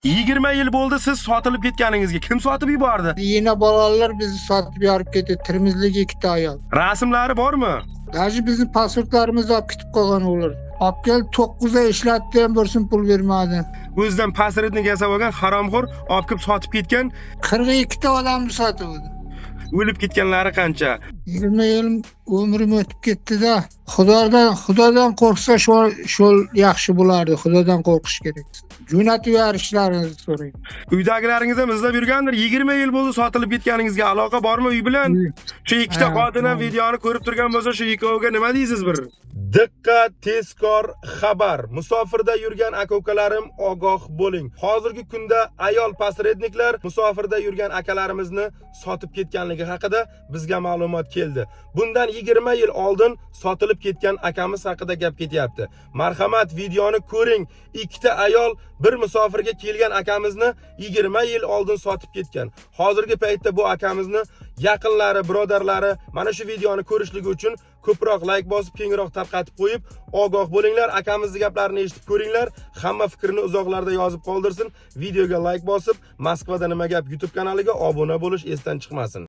20 yil bo'ldi siz sotilib ketganingizga. Kim sotib yubordi? Yine bolalar bizni sotib yorib ketdi. Termizlik ikkita ayol. Rasmlari bormi? Даже bizni pasportlarimizni olib ketib qolgan ular. Olib kelib 9 oy ishlatdi ham, bir so'm pul bermadi. O'zidan посредник yasab olgan haromxo'r olib kelib sotib ketgan. 42 ta odamni sotib. O'lib ketganlari qancha? 20 yil umrim o'tib ketdi-da. Xudodan qo'rqsa shu yaxshi bo'lardi. Xudodan qo'rqish kerak. Jo'natib yuborishlaringizni so'rayman. Uydagilaringiz ham izlab yurgandir. 20 yil bo'ldi sotilib ketganingizga, aloqa bormi uy bilan? Shu ikkita Ha, xotin ham ha. videoni ko'rib turgan bo'lsa, shu ikkoviga nima deysiz bir? Diqqat, tezkor xabar. Musofirda yurgan aka-ukalarim, ogoh bo'ling. Hozirgi kunda ayol посредник lar musofirda yurgan akalarimizni sotib ketganligi haqida bizga ma'lumot keldi. Bundan 20 yil oldin sotilib ketgan akamiz haqida gap ketyapti. Marhamat, videoni ko'ring. Ikkita ayol bir musofirga kelgan akamizni 20 yil oldin sotib ketgan. Hozirgi paytda bu akamizni yaqinlari, birodarlari mana shu videoni ko'rishligi uchun ko'proq layk bosib, kengroq tarqatib qo'yib, ogoh bo'linglar, akamizni gaplarini eshitib ko'ringlar. Hamma fikrini izohlarda yozib qoldirsin. Videoga layk bosib, Moskvada nima gap YouTube kanaliga obuna bo'lish esdan chiqmasin.